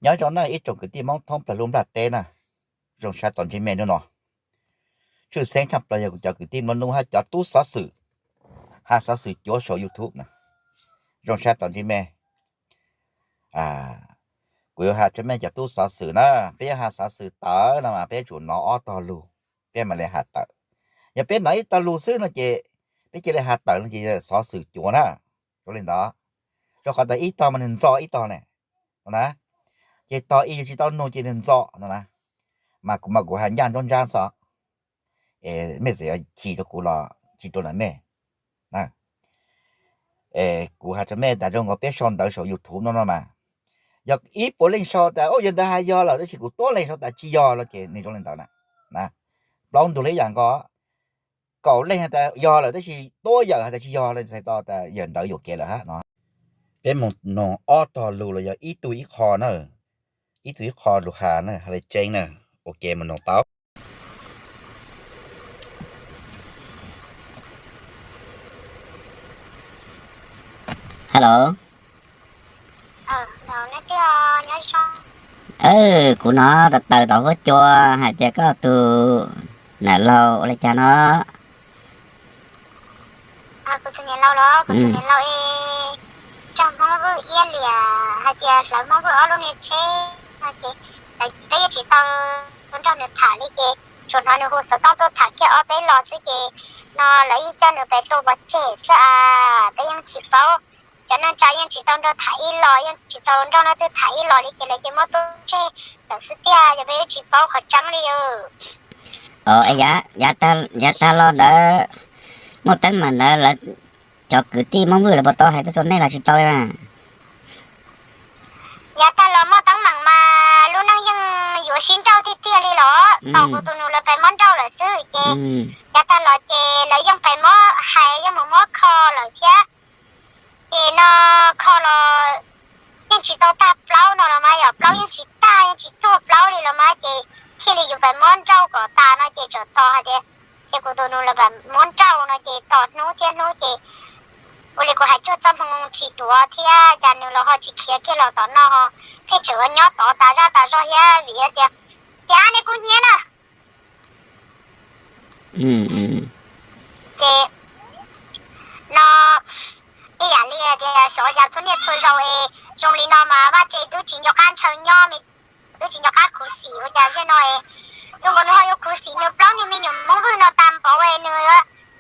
Nyob zoo na ib tsoom kwv tij Hmoob thoob plaws lub nplaj teb na, zoo sab tom ntsej me hnub no. Tshwj xeeb tshaj plaws yog kuv cov kwv tij Nplog Nub hab cov tub xov xwm has xov xwm cuav saum YouTube na, zoo sab tom ntsej me. Kuv yuav has rua mej cov tub xov xwm na, peb yuav has xov xwm tawm no mas peb yuav tsum nov ob tog lug, peb mam le has tawm. Yog peb nov ib tog lug xwb no ces peb cia li has tawm no ces xov xwm cuav na. Zoo li ntawd, rua qhov tas ib tog mas nwg ntxo ib tog ne, no na, ces tog ib yug tsis tau nug ces nwg ntxo no na. Mas kuv mas kuv has ncaj nruab nrab xwb, mej txawm yuav chim rua kuv los tsis rua ntawm mej. Kuv has rua mej tas zoo nkaus peb sau ntawv saum YouTube no no mas, yog ib puas leej sau tas yawg ntawd has yog lawm tab sis kuv tuab leeg sau tas tsis yog no ces nwg zoo li ntawd na. Plaub ntug le ib yam nkaus, kaum leej has tas yog lawm tab sis tuab yawm has tas tsis yog le, txhais tau tas yawm ntawd yuam kev lawm hab no. Peb moog noog ob tog lug los yog ib tug ib qho na, ib tug ib qho lug has na, has le tseeb na. Ok, moog noog tau. Hello. Kuv nov tawm tawm tom huab cua hais tias koj tug nam laug ua le caag no? Kuv tug nam laug los kuv tug nam laug es raug Hmoob Vwj iab liam hais tias hlawv Hmoob Vwj ob lub niag tsheb no ces lawv, peb yeej tsis tau nrog nws tham li ces tsuas hnov nws hu xov tooj tuaj tham kiag ob peb los xwb ces no lawv yeej coj nws pem tua pov tseg xwb a. Peb yeej tsis paub, cov neej tsa yeej tsis tau nrog tham ib los, yeej tsis tau nrog leej twg tham ib los li ces lawv cia muab tua tseg lawm xwb tiag, yog peb yeej tsis paub qhov tseeb li. Yav tag los ntawd muaj teeb meem ntawd lawv cov kwv tij Hmoob Vwj lawv puas tau hais tuaj rau nej los tsis tau li na? Yav tag los muaj teeb meem mas lub neej yeej yuav sib nrauj tiag tiag li los tau kuv tus nus lawv pem muab nrauj lawm xwb ces yav tag los ces lawv yeej pem muab hais yeej mus muab kho lawm thiab. Ces no kho los yeej tsis tau tag plaub no los mas yog plaub yeej tsis tag yeej tsis tuag plaub li los mas ces thiaj li yuav pem muab nrauj kom tas no ces tsam tos hais tias, ces kuv tus nus lawv pem muab nrauj no ces tos hnub thiab hnub ces ua li kuv hais cuag txoj hmoo tsis duav thiab cas nws los ho tsis khiav kiag los tom no, pheej tseem ua nyob tod tas zaj tas zog thiab vim tias, tias nej kuj hnyiab na. Ces no ib yam li tias xyov cas txhua niaj txhua zaus es zoo li no mas vaj tse twb tsis nco qab ntshaw nyob, twb tsis nco qab khuv xim ua cas zej no es zoo nkaus nws ho yuav khuv xim nws plaub niag me nyuam Hmoob Vwj no tag npaum es nws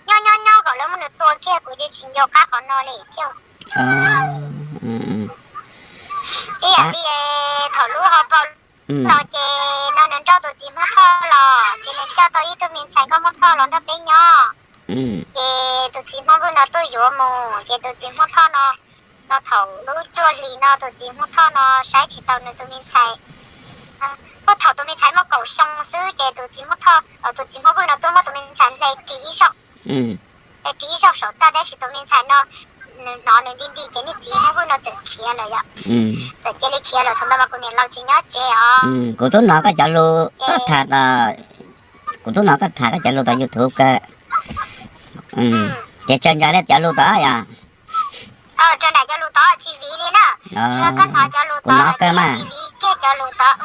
nyob nyob nyob kom lawv muab nws tua kiag, kuv ces tsis nco qab qhov no li thiab. Ib yam li thaum lub hauv paus no ces no nws nrauj tus txiv Hmoob Thoj los ces nws coj tau ib tug me ntxhais nkauj Hmoob Thoj los nrog peb nyob. Ces tus txiv Hmoob Vwj no tuaj yuav mus ces tus txiv Hmoob Thoj no, no thaum lub cuaj hlis no tus txiv Hmoob Thoj no saib tsis taus nws tus me ntxhais. Puag thaum tus me ntxhais muaj kaum xyoo xwb ces tus txiv Hmoob Thoj, tus txiv Hmoob Vwj no tuaj muab tus me ntxhais hle ris ib zaug, hle ris ib zaug saum txaj tab sis tus me ntxhais no nws hnov nws nti nti ces niag txiv Hmoob Vwj no txawm khiav lawm yom. Txawm cia li khiav lawm thaum ntawd mas kuv niam laus tsis nyob tsev os. Kuv tub hnov koj cov lus, koj tham, kuv tub hnov koj tham koj cov lus tom YouTube kawg. Ces tsawg ntsais li cov lus tod yom? Rau nraim cov lus tod tsis viv li na. Tsuas koj hnov cov lus tod mas tsis viv kiag cov lus tod.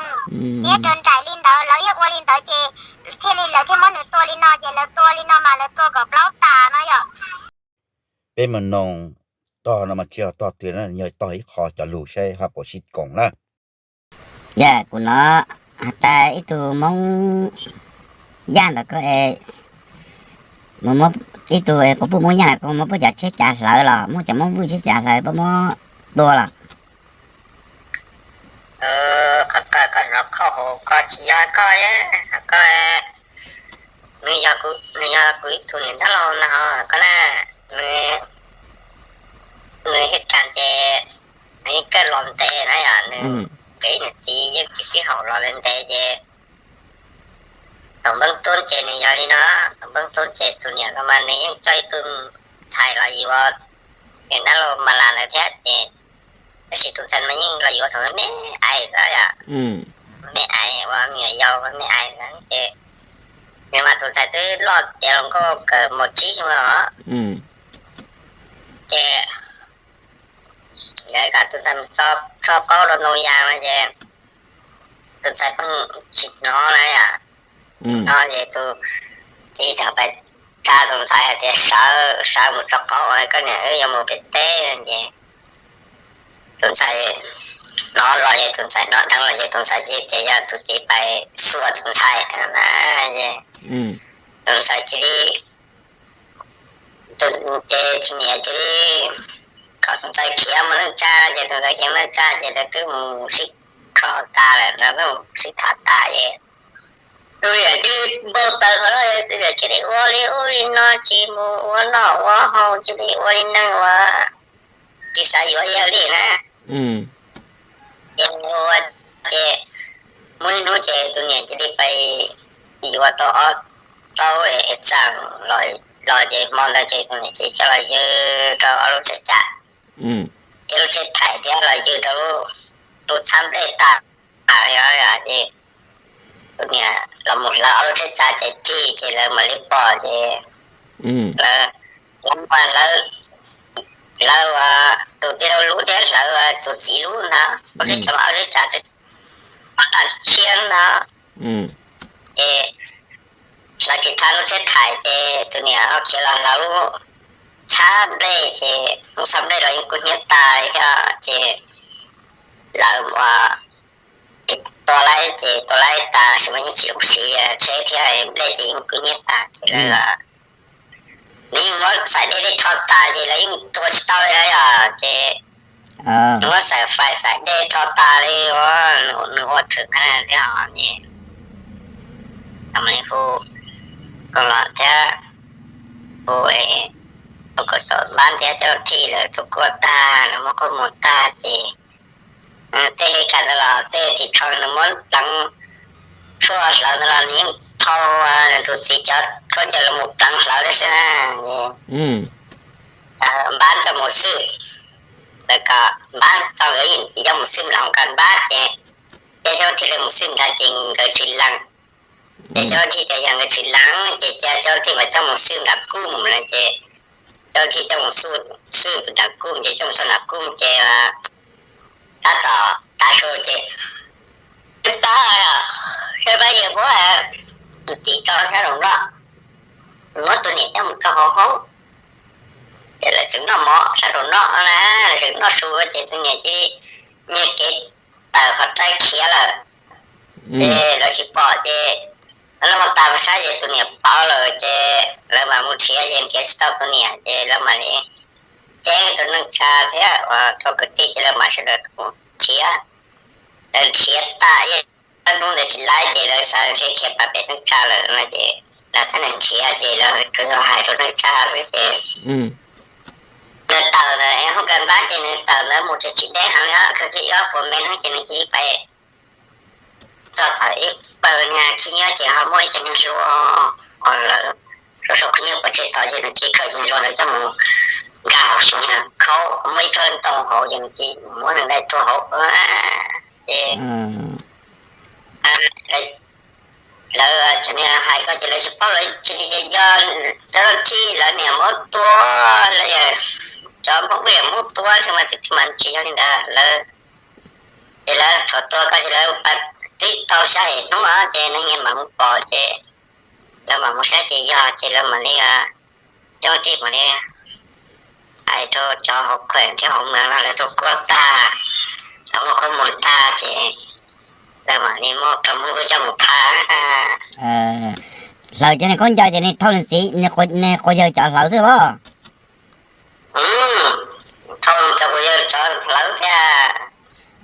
Nyob rau nraim li ntawd lawv yeej ua li ntawd ces thiaj li lawv thiaj muab nws tua li no ces lawv tua li no mas lawv tua kom plaub tas no yom. Peb mus noog tog no mas tsis yog tog twg, yog tog ib qho cov lus saib ho puas sib koom na. Yog kuv hnov has tas ib tug Hmoob Yaj ntawd ko, ib tug kuv puj Hmoob Yaj ntawd ko muab puab cov tsheb cav hlawv los muab cov Hmoob Vwj tsheb cav hlawv puab muab tua los. Qhov koj hnov koj hauv koj tsis yog koj, koj, nws yog kuv ib tug niam ntab laug no koj na, nws, nws hib kas ces nws yeej kawg los ntev na yom, nws pem nws txiv yeej tsis sib haum los li ntev ces thaum npeb tub ces nws yog li no, thaum npeb tub ces tus niam ko mas nws yeej coj ib tug ntxhais los yuav niam ntab laug Mas Las ntawd thiab ces tab sis tus ntxhais mas yeej los yuav thaum me me xwb yom, me me ua me nyuam yaus me me ces nws mas tus ntxhais twb loj tiav hluas nkauj kawg mus tsib xyoo los ces lawv kom tus ntxhais mus tso, tso plaub rau Ntoo Yas no ces tus ntxhais pheej tsis hnov na yom. Tsis hnov ces tus txiv txawm pais tsa tus ntxhais hais tias sawv, sawv mus tso qauv, koj niam wb yuav mus pem teb no ces tus ntxhais hnov los ces tus ntxhais hnov dheev los ces tus ntxhais cia li tias yog tus txiv pais xuas tus ntxhais na. Ces tus ntxhais cia li, ces tus niam cia li kom tus ntxhais khiav mus neej tsa, ces tus ntxhais khiav mus neej tsa ces lawv twb mus sib kho tas lawm, lawv twb mus sib tham tas ces tus niam cia li npau taws qhov no, tus niam cia li ua li ub li no, tsis mus ua noj ua haus, cia li ua li neeg uas tsis xav yuav yawg li na. Ces ua ces muaj ib hnub ces tus niam cia li pais yuav tau ob tau txaj los ces hmo ntawd ces tus niam cia li coj los ywg rau ob lub tsheb cas thiab lub tsheb thaim thiab los ywg rau lub txhab nplej tas. Ces tus niam los mus hlawv ob lub tsheb cas ces cig ces lawv mam li pom ces lawv, lawv, lawv ua tus tij laug lub thiab hlawv ua tus txiv lub ntag, lub tsheb cas ob lub tsheb cas tsis, ob tag tshiab ntag. Ces hlawv tsis thaj lub tsheb thaim ces tus niam ho khiav los hlawv lub txhab nplej ces lub txhab nplej los yeej kub hnyiab tas li thiab ces lawv ua tua laib ces tua laib tas sis mas yeej tsis zoo siv tsheb thiab nplej ces yeej kub hnyiab tas ces lawv, nws yeej muab xaim dej dej rho tas ces lawv yeej tua tsis tau li na yom ces nws muab xaim fais xaim dej rho tas li ua, nws ua thwm thiab ho ces mam li hu kom los thiab hu, hu kom xaum npab thiab coj thij lawv tus kuaj tag lawv muab kuaj mus tag ces tej he kam ntawd los tej ris tsho nws muab pleev tshuaj hlawv ntawd los nws yeej thau nws tus txiv cov khaub ncaws los mus pleev hlawv thiab xwb na. Npab coj mus xwb, lawv kom npab tso nkawd yawm txiv coj mus xwb nram hoo kas npab ces, ces cov thij lawv mus xwb nrad ces nkawd tsis lees. Ces cov thij tias yog nkawd tsis lees ces cia cov thij mas coj mus xwb nram kuj lawm ces cov thij coj mus xwb nram kuj ces coj mus xwb nram kuj ces tab tom tav su ces pab, pab yawg muab tus txiv tso sab nraum no, muab tus niam coj mus rau hauv haub. Ces lawv tseem noj mov sab nraum no na, lawv tseem noj su ces tus niam cia li nyiag kev tawm qhov rai khiav lawm. Ces lawv tsis pom ces lawv los mus tas mus sab ces tus niam paub lawm ces lawv mam mus nrhiav ces nrhiav tsis tau tus niam ces lawv mam li ceeb rau neej tsa thiab uas rau kwv tij ces lawv mam sawv daws mus nrhiav. Lawv nrhiav tas ib hnub ntawd tsis laib ces lawv xav ntshe khiav pab pem neej tsa lawm no ces lawv thiaj li nrhiav ces lawv tsuas yog hais rau neej tsa xwb ces nws tawm ntawm hoob kas npab ces nws tawm ntawd mus tsis tsis deb heev li, kawg kiag ib ob puas mev no ces nws cia li pais txog thaum ib pawg niag khib nyiab ces ho muaj ib co niag hlua uas lawv sau sau khib nyiab pov tseg tod ces nws cia li khaws cov niag hlua ntawd coj mus nkag hauv xyoob niag khaub, muaj ib tsob ntoo hauv ces nws cia li muab nws daim tuag hauv ces lawv cov niag hais ko ces lawv tsis paub, lawv cia li tias yog cov thij lawv niam muab tua, lawv cov Hmoob Vij muab tua xwb mas tsis, mas tsis yog li ntawd lawv. Ces lawv txhom tua ko ces lawv twb tau xya him hnub ces nws niam mam mus pom ces lawv mam mus saib ces yog ces lawv mam li, cov thij mam li hais rau cov hauv khuem thiab hauv mws no lawv tuaj kuaj tag, lawv muab kuaj mus tag ces lawv mam li muab cov Hmoob Vij coj mus thab. Hlawv cov niag khaub ncaws ces nws thauj nws txiv, nws quas yawg cov hlawv xwb los? Thauj cov quas yawg cov hlawv thiab.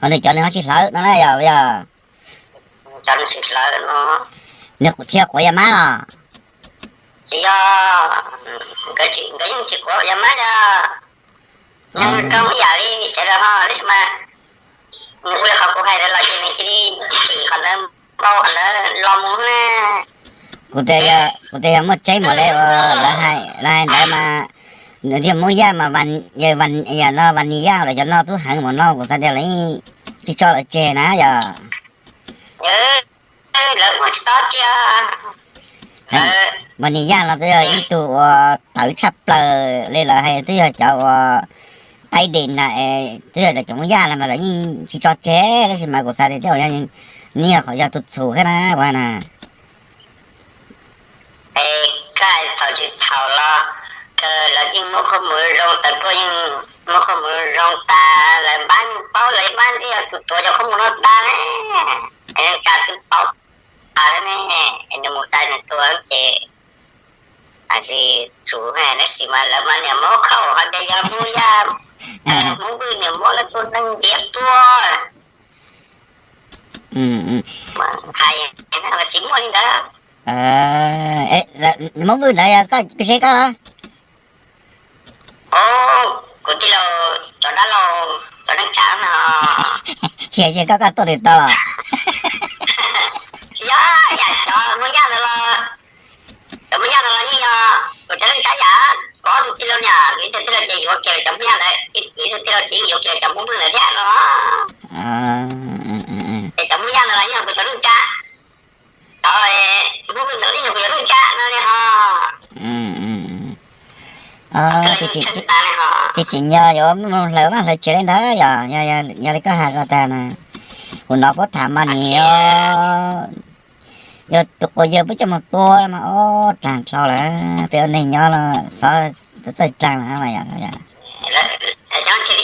Ho nws cov nws ho tsis hlawv no na yog, yog? Cov nws tsis hlawv no. Nws thiaj quav yawg mab los? Tsis yog, nkawd yeej tsis quav yawg mab yog. Nws zoo ib yam li sawv daws ho tab sis mas nws ua li qhov kuv hais ntawd los ces nws cia li tsim qhov ntawd npau qhov ntawd los mus na. Kuv tias yog muaj tseeb npaum li uas lawv hais, lawv hais ntawd mas nws thiaj Hmoob Yaj mas, yog no Vas Nis Yaj los cov no tub heev npaum no kuv xav tias lawv tsis tso lawv tseg na yog. Lawv ua tsis tau cia. Vas Nis Yaj no twb yog ib tug uas tawv tshaj plaws li, lawv hais twb yog cov uas taib des na, twb yog cov Hmoob Yaj no mas lawv yeej tsis tso tseg tab sis mas kuv xav tias twb yog Nws yog qhov yog tus txhum thiab na, ua na. Es koj hais txhaum tsis txhaum los, lawv yeej muab qhov mus zoo, tawv tuaj yeej muab qhov mus zoo tas, lawv npab yeej paub, lawv yeej npab ntxwb yog tus tuav cov qhov mus no tas ne. Es neej tsa twb paub tas ne, es nws mus dai nws tuag ces tab sis tsum, tab sis mas lawv mas niam muab khau hais tias yog Hmoob Yaj, Hmoob Vwj niam muab lawv tus neeg ntiav tuag. Hais tsis muaj li ntawd. Hmoob Vwj ntawd yog koj, koj seb koj los? Kuv tij laug cov dab laug, cov neej tsa no. Tsis yog koj, koj tuaj twg tau los? Tsis yog, yam cov Hmoob Yaj ntawd los, cov Hmoob Yaj ntawd los yeej yog kuv cov neej tsa yam, kuv ob tug tij laug niam, kuv ib tug tij laug ces yuav kiag cov Hmoob Yaj ntawd, kuv ib tug tij laug ces yeej yuav kiag cov Hmoob Vwj ntawd thiab no. Ces cov Hmoob Yaj ntawd los yeej yog kuv cov neej tsa, cov Hmoob Vwj ntawd los yeej yog kuv cov neej tsa no li ho. Tsis tsim nyog yuav mus hlawv vaj hlawv tsev li ntawd yom, yog li koj hais ko tag na, kuv hnov puab tham mas nim yog tus quas yawg puab coj mus tua mas ob dlaag dlhau lawm, peb ua neeg nyob los xyov txawj dlaag lawm mas yom.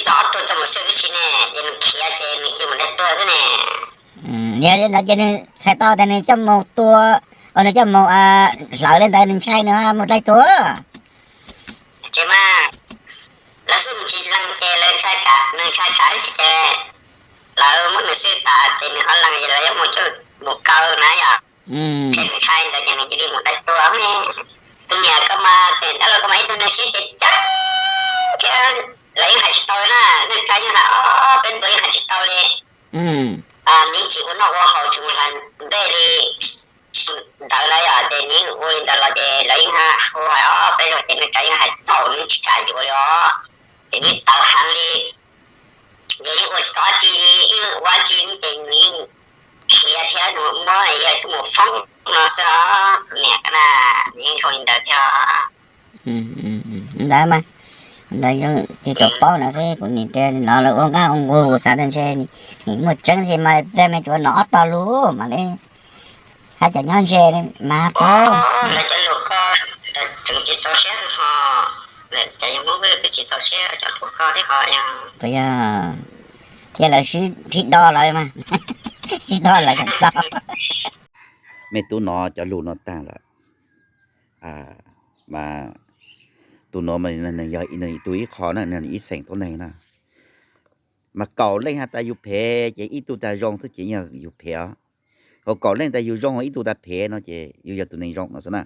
Cov ob tug coj mus xwb tib si ne, ces nws khiav ces nws cia mus dai tuag xwb ne. Yog li ntawd ces nws txhais tau tias nws coj mus tua, uas nws coj mus hlawv li ntawd nws ntshai nws mus dai tuag. Ces mas lawv xwb mus tsis lees ces lawv ntshai, nws ntshai tsam tsis ces lawv muab nws xwb tas ces nws ho lees ces lawv yuav mus coj mus kaw na yom. Ces nws ntshai ntawd ces nws cia li mus dai tuag ne. Tus niam koj mas, tes dab laug koj mas ib tug neeg siab ceev ceev thiab, lawv yeej hais tsis tau li na, neej tsa yeej hais ob peb ntu yeej hais tsis tau li. Miv tsis ua noj ua haus tsis mus hlais nplej li ntawd na yom, ces nws ua li ntawd los ces lawv yeej hu hais ob peb zaug ces neej tsa yeej hais txaus, nws tsis kam yuav li os. Ces nws tawv heev li, nws yeej ua tsis tau dab tsi li, yeej ua dab tsi ces nws yeej khiav thiab nws muab yawg coj mus foob no xwb os. Tus niam na, nws yeej zoo li ntawd thiab. Ntawd mas, ntawd yeej tsis tau paub no xwb, kuv nim tias no lawv ua nqaj ua nqug, kuv xav tias ntshe nim muaj tseeb ces mas tej me tsuav no ob tog lus mas li, hab cov nyob ze mas paub. Lawv cov lus ko tseem tsis txaus siab ho, cov yog Hmoob Vwj twb tsis txaus siab cov lus ko thiab ho. Puas yog? Thiab lawv sib do lawm mas, sib do lawm tseem txaus. Mej tub no cov lus no taag lawm, mas tus no mas nws yog nws tus ib qho na, nws ib xeem tuab neeg na. Mas kaum leej has tas yus phem ces ib tug tag zoo xwb ces yog yus phem os. Ho kaum leej tas yus zoo ib tug tag phem no ces yus yog tus neeg zoo no xwb na.